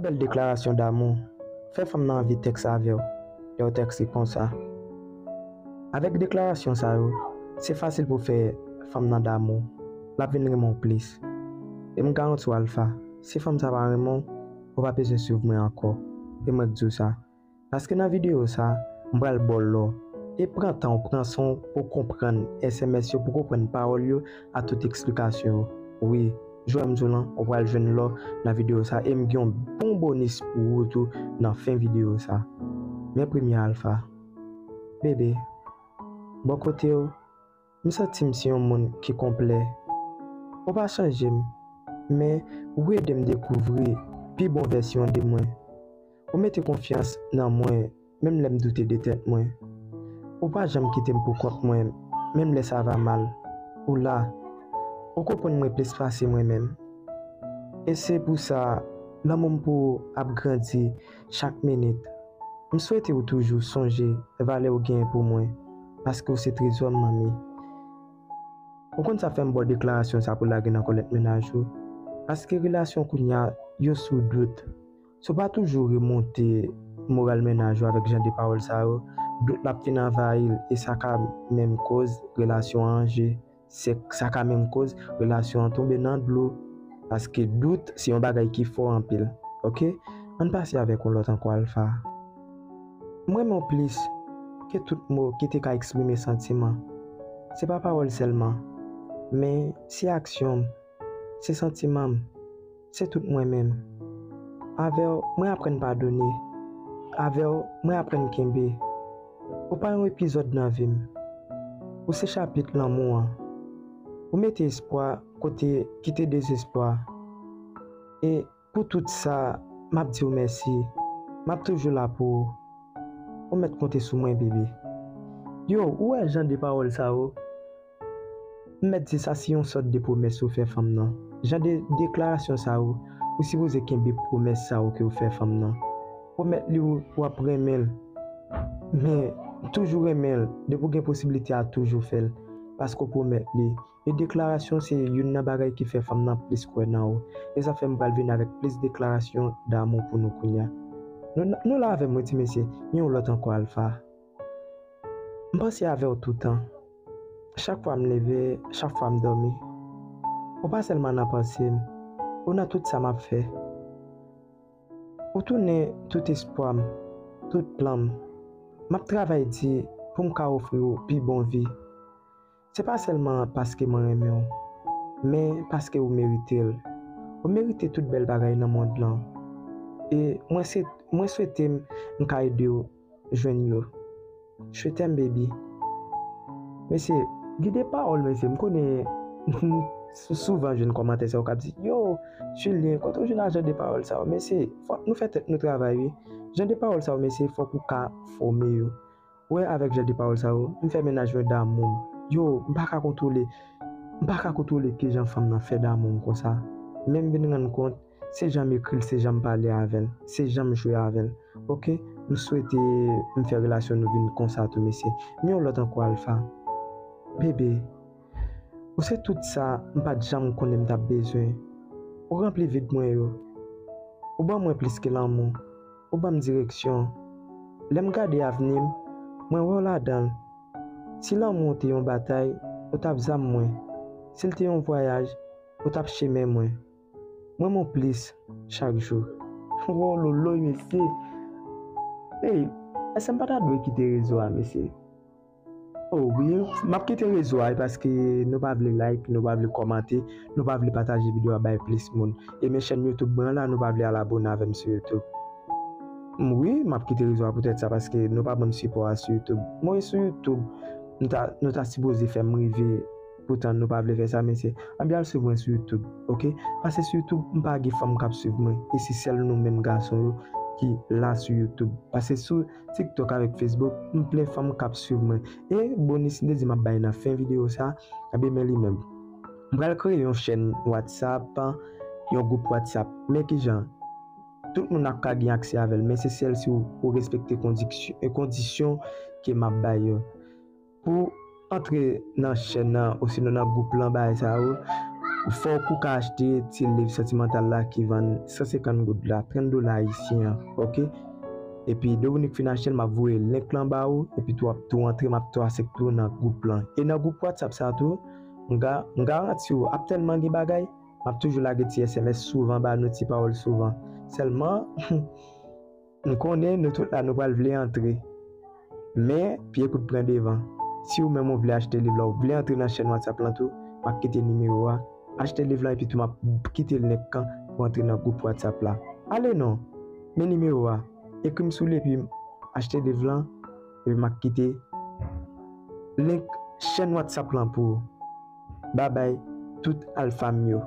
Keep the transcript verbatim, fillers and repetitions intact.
Bèl deklarasyon damou. Fè fanm nan anvi tèks avè w lè w tèks li konsa. Avèk deklarasyon sa yo, se fasil pou fè fanm nan damou. L ap vin renmen w plis. E m garanti w Alpha, si fanm sa pa renmen w, ou pa bezwen swiv mwen ankò. E mwen k di w sa. Paske nan videyo sa, m pral ba w lò. E pran tan w, pran san w pou w konprann S M S yo, pou w konprann pawòl yo ak tout eksplikasyon yo. Wi, jwè m di w lan, ou pral jwenn lò nan videyo sa e m gen yon bon bonis pou ou tou nan fen videyo sa. Men premye Alpha. Bebe, bò kote w, m santi m se yon moun ki konplè. Ou pa chanje m, men ou ede m dekouvri pi bon vèsyon de mwen. Ou mete konfyans nan mwen, menm lè m doute de tèt mwen. Ou pa janm kite m pou kont mwen, menm lè sa va mal. Ou la. Ou konprann mwen plis pase mwen menm. E se pou sa, lanmou m pou ou ap grandi chak minit. M swete ou toujou sonje valè ou genyen pou mwen, paske ou se trezò m, manmi. Ou konn sa fè m ba w deklarasyon sa pou lage nan kòlèt mennaj ou? Paske relasyon kounye a, yo sou dout. Si w pa toujou remonte moral mennaj ou avèk jan de pawòl sa yo, dout l ap fin anvayi l e sa ka menm koz relasyon an anje. Se, sa ka menm koz relasyon an tonbe nan dlo. Paske dout se yon bagay ki fò anpil. Oke? Ann pase avèk yon lòt ankò Alpha. M renmen w plis ke tout mo ki te ka eksprime santiman. Se pa pawòl sèlman, men se aksyon m, se santiman m, se tout mwen menm. Avè w, mwen aprann padone. Avè w, mwen aprann kenbe. Ou pa yon epizòd nan vi m. Ou se chapit lanmou an. Ou mete espwa kote ki te dezespwa. E pou tout sa, m ap di w mèsi. M ap toujou la pou ou. Ou mèt konte sou mwen, bebe. Yo, ou wè jan de pawòl sa yo? M mèt di sa se yon sòt de pwomès ou fè fanm nan. Jan de deklarasyon sa yo, ou sipoze kenbe pwomès sa yo ke w fè fanm nan. Pwomèt li w, w ap renmen l. Men, toujou renmen l. Depi w gen posiblite a, toujou fè l. Paske w pwomèt li. E deklarasyon se youn nan bagay ki fè fanm nan plis kwè nan ou. E sa fè m pral vin avèk plis deklarasyon damou pou nou kounye a. Nou, nou la avè m, wi, ti mesye. Yon lòt ankò, Alpha. M panse avè w toutan. Chak fwa m leve, chak fwa m dòmi. Ou pa sèlman nan panse m, ou nan tout sa m ap fè. Ou tounen tout espwa m, tout plan m. M ap travay di pou m ka ofri w pi bon vi. Se pa sèlman paske mwen renmen w, men paske ou merite l. Ou merite tout bèl bagay nan mond lan. E mwen se, mwen swete m, m ka ede w jwenn yo. Je t'aime, baby. Mesye, gen de pawòl, mesye, m konnen sou-, souvan jwenn kòmantè sa yo k ap di, yo, Julien, kote w jwenn a jan de pawòl sa yo? Mesye, fòk nou fè tèt nou travay, wi. Jan de pawòl sa yo, mesye, fòk ou ka fòme yo. Ou wè, avèk jan de pawòl sa yo, m fè mennaj mwen damou m. Yo, m pa ka kontwole, m pa ka kontwole kijan fanm nan fè damou m konsa. Men m vin rann kont, se jan m ekri l, se jan m pale avè l, se jan m jwe avè l. Oke, m swete m fè relasyon nou vin konsa tou, mesye. Men yon lòt ankò, Alpha. Bebe, ou se tout sa m pa t janm konnen m t ap bezwen. Ou ranpli vid mwen yo. Ou ban mwen plis ke lanmou. Ou ban m direksyon. Lè m gade avni m, mwen wè w ladan l. Si lanmou w te yon batay, ou t ap zam mwen. Si l te yon vwayaj, ou t ap chemen mwen. Mwen renmen w plis chak jou. Wololo, mesye. Ey, èske m pa ta dwe kite rezo a, mesye? Oh, wi, m ap kite rezo a, e paske nou pa vle like, nou pa vle kòmante, nou pa vle pataje videyo a bay plis moun. E men chèn YouTube mwen la, nou pa vle al abone avè m sou YouTube. M, wi, m ap kite rezo a poutèt sa, paske nou pa ban m sipò a sou YouTube. Mwen sou YouTube, nou ta, nou ta sipoze fè m rive. Poutan nou pa vle fè sa, mesye. Ann byen al swiv mwen sou YouTube, oke? Pase sou YouTube, m pa gen fanm k ap swiv mwen. E se sèl nou menm gason yo ki la sou YouTube. Pase sou TikTok avèk Facebook, m plen fanm k ap swiv mwen. E bonis m te di m ap bay nan fen videyo sa, ebyen men li menm. M pral kreye yon chèn WhatsApp, yon gwoup WhatsApp. Men kijan? Tout moun ap ka gen aksè avè l, men se sèl si w, ou respekte kondiksyon, e kondisyon ke m ap bay yo. Pou antre nan chèn nan, osinon nan gwoup lan, bagay sa yo, Fòk ou ka achte ti liv santimantal la ki vann san senkant goud la, trant dola ayisyen an, oke? Epi depi w fin achte l, m ap voye link lan ba ou, epi tou w ap tou antre, m ap tou aksepte w nan gwoup lan. E nan gwoup WhatsApp sa tou, m ga- m garanti w, ap tèlman gen bagay, m ap toujou lage ti S M S souvan ba nou, ti pawòl souvan. Sèlman, m konnen nou tout la, nou pral vle antre. Men, pye kout pran devan. Si ou menm ou vle achte liv la, ou vle antre nan chèn WhatsApp lan tou, m ap kite nimewo a. Achte liv lan epi tou m ap kite link lan pou antre nan gwoup WhatsApp la. Ale non, men nimewo a. Ekri m sou li epi achte liv lan, epi m ap kite link chèn WhatsApp lan pou ou. Babay, tout alfa m yo.